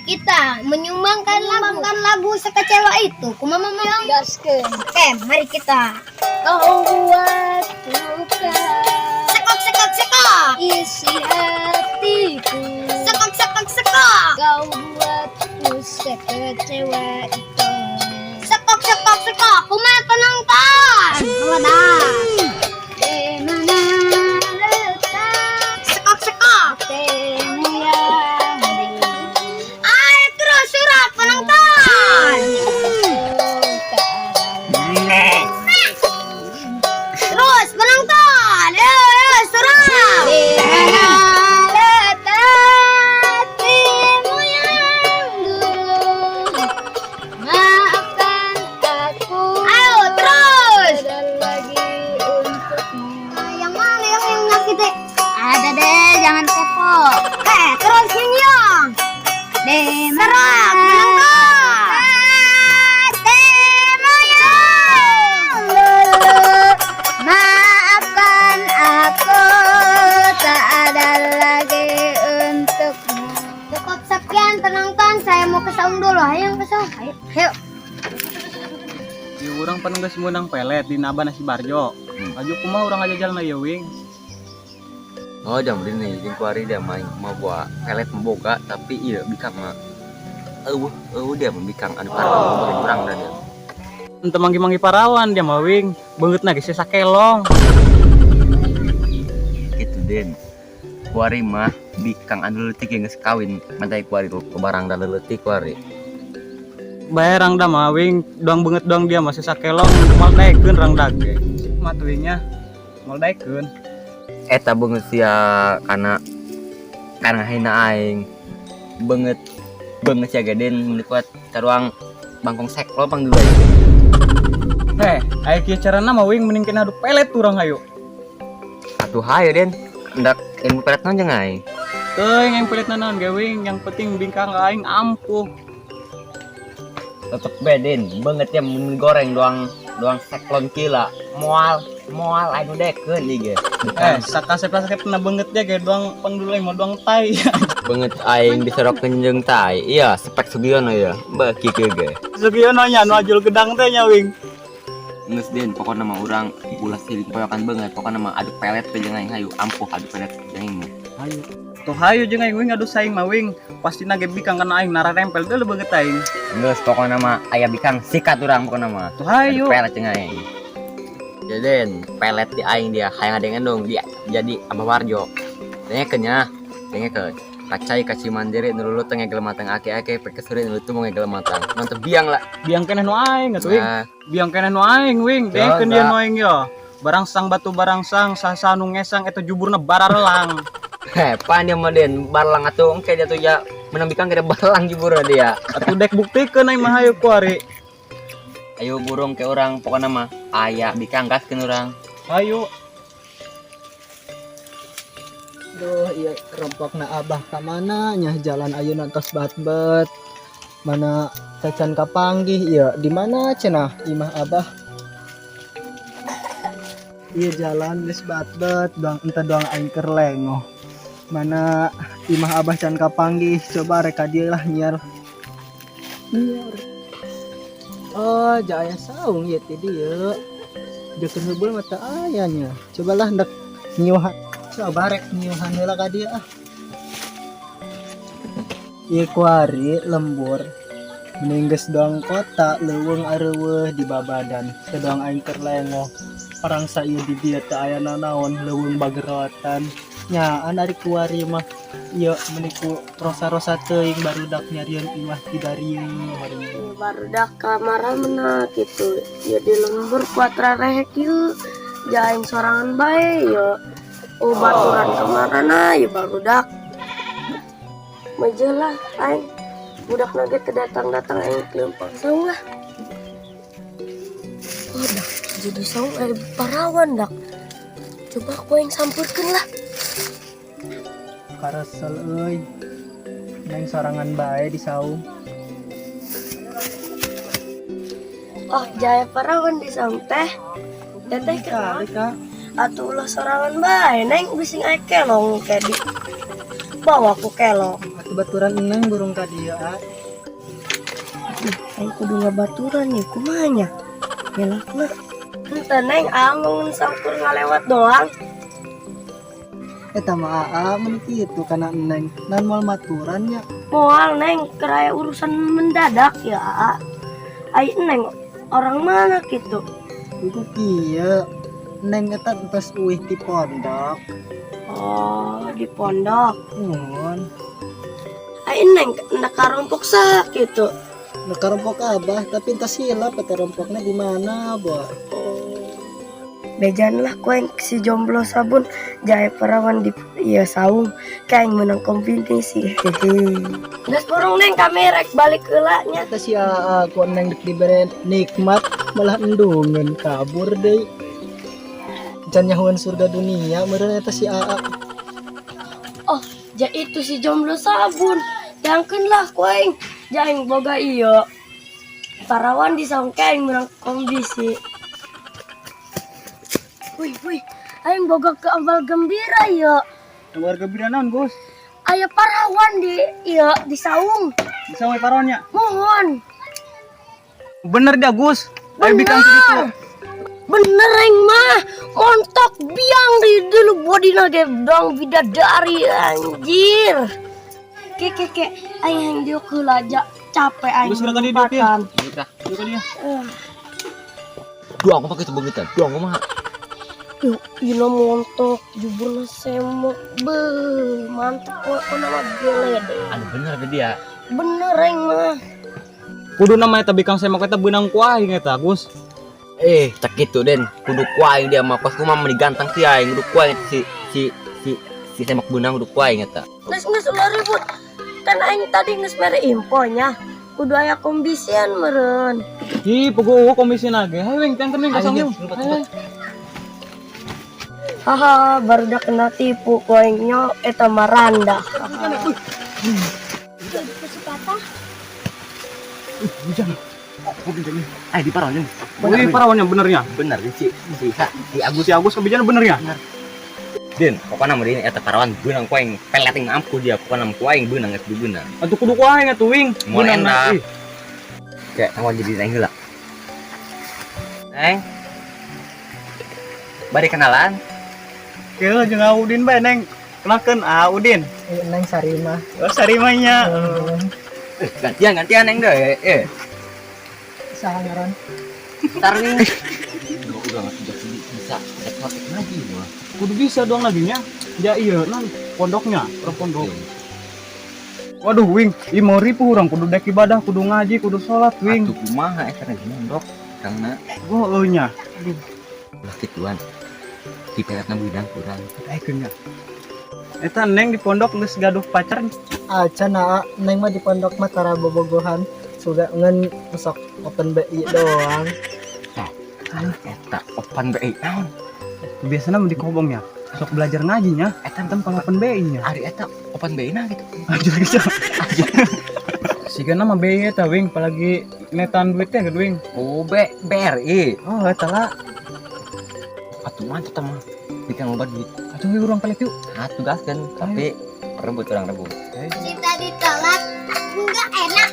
Kita menyumbangkan lagu. Menyumbangkan lagu sekecewa itu. Kumaha, Mamang? Gaskeun. Oke, mari kita. Kau buat luka Sekok sekok sekok. isi hatiku. Sekok sekok sekok. Kau buatku sekecewa itu. Sekok sekok sekok. Kumaha, penonton? Wadah. Di mana letak Sekok sekok. hatimu yang dulu? Ayo terus surat penonton. Tak ada Terus penonton. Ayo ayo surat. Di mana letak hatimu yang dulu? Maafkan aku. Ayo terus. Ada lagi untukmu. Yang mana yang nyakit? Ada deh, jangan kepo. Oke, terus yang. Di Serak penonton. Hatimu yang dulu. Maafkan aku, tak ada lagi untukmu. Cukup sekian penonton, saya mau ke saung dulu. Ayo ke saung. Ayo. Ayo. Di urang pan geus meunang pelet di naba nasi barjo. Aju kumaha urang aja jalan ieu, Wing? Oh, jam ini jeung kuari dia main mau buat pelet memboga, tapi iya bikang mah eueuh eueuh, dia mah bikang anu parawan bagi urang dah dia. Ente manggi-manggi parawan dia mah, Wing. Beungeutna ge sakelong. Gitu, Den. Kuari mah bikang anu leutik yang geus kawin mantai kuari ke barang da leutik kuari. Bae rangda mah, Wing, doang beungeut doang dia masih sakelong, moal daekeun rangda ge. Mah tuh, Wingnya moal daekeun. Eta beungeut sia kana hina aing beungeut beungeut sia geden mun kuat taruang bangkong seklo pang dua. Eh, aya kieu carana mah, Wing, mending kena adu pelet urang, hayu. Atuh hayu, Den. Hendak ilmu pelet naon jeung aing? Teuing yang pelet naon ge, Wing, yang penting bingkang aing ampuh. Tetep bedin beungeut ya mun goreng doang doang seklon kila moal moal anu dekeun ieu ge. Eh, sakasep-kasep na beungeut dia ge doang pangdulai mau doang tai. Beungeut aing disorokkeun jeung tai iya spek Sugiono ya baki kieu ge. Sugiono nya nu ajul gedang teh nya, Wing. Geus, Den, pokokna mah urang ulah siling poyokan beungeut, pokokna mah adu pelet teh jeung aing, hayu ampuh adu pelet jeung aing. Hayu. Tuh hayu jeung aing, Wing, adu saing mah, Wing. Pasti ge bikang kana aing nararempel deuleu beungeut aing. Geus, pokokna mah aya bikang sikat urang pokokna mah. Tuh hayu. Adu pelet jeung aing. Ya, Den, pelet di aing dia hayang adengan dong dia jadi Abah Warjo. Dengekeun nya, dengekeun. Kacai kaci mandiri nululu teu ngegel matang, ake-ake pekesuri nululu tuh mau ngegel matang. Mantep biang lah. Biang keneh nu aing atuh, Wing. Nah, Biang keneh nu aing, Wing. Dengekeun dia enggak. Nu aing yo. Barangsang batu barangsang sasa nu ngesang eta juburna bararelang. Heh, pan dia mah, Den, barlang atuh engke dia tuh ya menang bikang kada barlang juburna dia. Atuh dek buktikeun aing mah, hayu kuari. Ayo burung ke orang pokokna mah aya bikang gaskeun urang. Hayu. Duh, iya rompokna abah ka mana nya? Jalan ayeuna tos batbet. Mana cacan kapanggih iya, di mana cenah imah abah? Iya, jalan geus batbet doang ente doang aing keur lengoh. Mana imah abah can kapanggih, coba rek ka dieu lah nyiar. Nyiar. Oh, jaya saung ieu teh dieu. Jeukeun heubeul mah teu aya nya. Cobalah hendak nyiuhan. Coba rek nyiuhan heula ka dieu ah. Ieu kuari lembur. Mending geus doang kota leuweung areuweuh di babadan. Sedang aing keur lengoh. Orang sa ieu di dieu teu aya nanaon, leuweung bagerotan. Nyaan ari kuari mah ieu meni ku rosa-rosa teuing barudak nyarian imah ti darieu hari. Barudak kamara mena gitu ya di lembur kuat rarehek yuk jaing sorangan bae yo. Oh, baturan kamarana ya barudak majalah aing budak nage datang-datang, aing kelempang saung lah. Oh dak jadi saung aing parawan dak, coba aku yang sampurkeun lah. Karesel euy. Neng sorangan bae di saung. Oh, jaya parawan di saung teh teteh kenal. Kali kak. Atuh ulah sorangan bae, Neng, bising aing kelong kayak di bawa ku kelong. Atuh. Baturan Neng burung ka dieu, ah. Aing kudu ngabaturan nih, kumaha nya? Ngelakna. Henteu, Neng, amun saukur ngalewat doang. Eta mah aa mun kitu kana Neng. Nan moal maturan nya. Moal, Neng, keur aya urusan mendadak ya, Aa. Ai Neng orang mana gitu? Iku kieu. Neng eta entos uih ti pondok. Oh, di pondok. Mun. Ai Neng hendak karompok saha gitu? Nu karompok abah, tapi entos hilap eta rompokna di mana, boh. Bejan lah ku aing si jomblo sabun jaya perawan di iya saung kayak menang kompetisi, hehe. Geus burung, Neng, kami rek balik heula nya. Eta si aa ku Neng dek dibere nikmat malah endungeun kabur deui. Can nyahuan surga dunia meureun eta si aa. Oh, ja itu si jomblo sabun. Jangkeun lah ku aing. Jaing boga iyo. Parawan di saung kayak menang kompetisi. Wih, wih, aing boga kabar gembira yo. Kabar gembira naon, Gus? Aya parawan di iya di saung. Bisa we parawannya? Mohon. Bener dah, Gus. Ayo bikang ke ditu. Bener aing mah. Montok biang di dulu bodina ge dong bidadari anjir. Ke ke ke aing hayang diuk heula aja capek aing. Gus, geura ka dieu, Pi. Makan. Udah. Dieu ka dieu. Duang kumaha kitu beungeut? Duang kumaha? Yuk, ina montok, juburna semok, be, mantep pokoknya mah gelede. Anu bener be dia. Bener aing mah. Kudu nama eta bikang semok eta beunang ku aing eta, Gus. Eh, tak gitu Den, kudu ku aing dia mah, kos kumaha meni ganteng si aing, kudu ku aing si si si si semok beunang kudu ku aing eta. Geus geus ulah ribut. Kan aing tadi geus mere infonya. Kudu aya kombisian meureun. Ih, puguh komisi nage. Hayu wing tang kening kosong Ayo, yuk. cepet, Ayo. Haha, baru udah kena tipu ku aing nya eta maranda. Hujan. Eh, di parawannya. Wih, parawannya benernya. Bener si si si Agus. Si Agus kebijakan bener ya? Den, pokoknya mah ini eta parawan beunang ku aing, peleting ampuh dia, pokoknya mah ku aing beunang geus beunang. Atuh kudu ku aing atuh wing. Moal Beunang, enak. ih. Kayak tanggung jadi neng heula. Neng. Bari kenalan. Kieu jeung Udin bae, Neng. Kenalkeun ah Udin. Eh, Neng Sarimah. Oh, Sarimahnya. Eh, gantian gantian Neng deh. Eh, Saha ngaran? ntar nih. Udah udah bisa teknik lagi mah. Kudu bisa dong laginya. Ya iya, nan pondoknya, orang pondok. Waduh, wing, ih mau ripuh urang kudu dek ibadah, kudu ngaji, kudu sholat, wing. Atuh kumaha eta lagi mondok karena Gua nya. ulah kituan. Di peletna beunang kurang. Daekeun nya. Eta Neng di pondok geus gaduh pacar. Acan aa, Neng mah di pondok mah tara bobogohan. Suga ngan sok open BI doang. Eta open BI naon? Biasanya mah di kobongnya. Sok belajar ngajinya, Eta tentang open BI nya. Ari eta open BI nah gitu. Anjir gitu. Siga nama BI eta wing, apalagi netan duitnya gitu wing. Oh, B BRI. Oh, eta lah. Atuh mantap mah. Bikin loba duit. Atuh yuk urang pelet yuk. Atuh gas kan, tapi rebut orang rebut. Cinta ditolak enggak enak.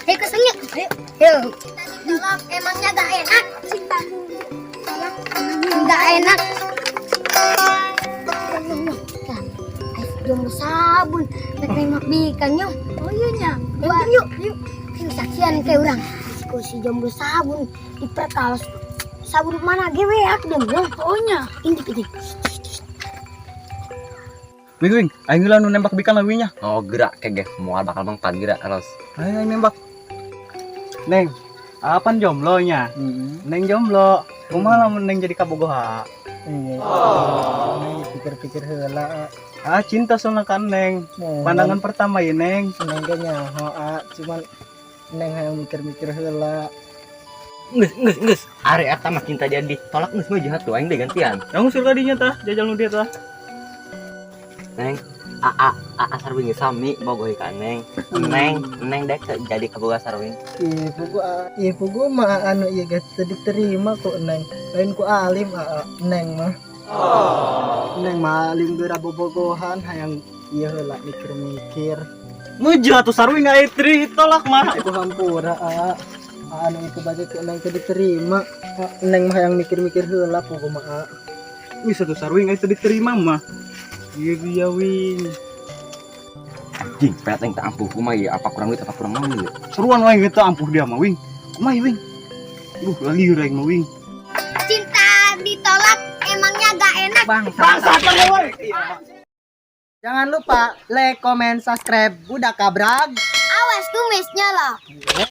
Ayo keseng yuk. Ayo. Yuk. Cinta ditolak emangnya gak enak. Cinta ditolak enggak enak. Ayo jomblo sabun, rek nembak bikan yuk. Oh iya nya. Yuk, yuk. Yuk saksian ke urang. Ku si jomblo sabun diperkaos sabun mana ge we aku dong. Oh nya. Intip intip. Wing wing, aing heula nu nembak bikan leuwihnya. Oh, gerak kayak ge moal bakal mangpan gerak alos. Ayo aing nembak. Neng, apaan jomblonya? Neng jomblo. Kumaha lamun Neng jadi kabogoha? Iya. Neng dipikir-pikir heula. Ah, cinta soalnya kan Neng. Neng, Pandangan pertama ya Neng. Neng ge nyaho ah, cuman Neng hayang mikir-mikir heula. Geus geus geus. Ari eta mah cinta jadi tolak geus mah jahat tuh aing deh gantian. Yang usul tadinya tah, jajal nu dia tah. Neng, a a a, a sarwing sami bogoh ka Neng. Neng, Neng dek jadi kaboga sarwing. Ih, pugu ah, ih pugu mah anu ieu ge teu diterima ku Neng. Lain ku alim ah, Neng mah. Neng mah alim geura bobogohan hayang Iya heula mikir-mikir. Muja atuh sarwing aya ditolak mah. Aku hampura, a. Anu itu baca ku neng teu diterima. Ah, neng mah yang mikir-mikir heula kumaha, a. Wih, satu sarwing aya teu diterima mah. Iya dia, wing. Anjing, pelet aing teu ampuh kumaha ieu? Apa kurang duit, apa kurang naon ieu? Seruan wae teu ampuh dia mah, wing. Kumaha ieu, wing? Duh, lieur aing mah, wing. Cinta ditolak emangnya gak enak. Jangan lupa like, comment, subscribe Budak Kabrag. Awas kumisnya loh.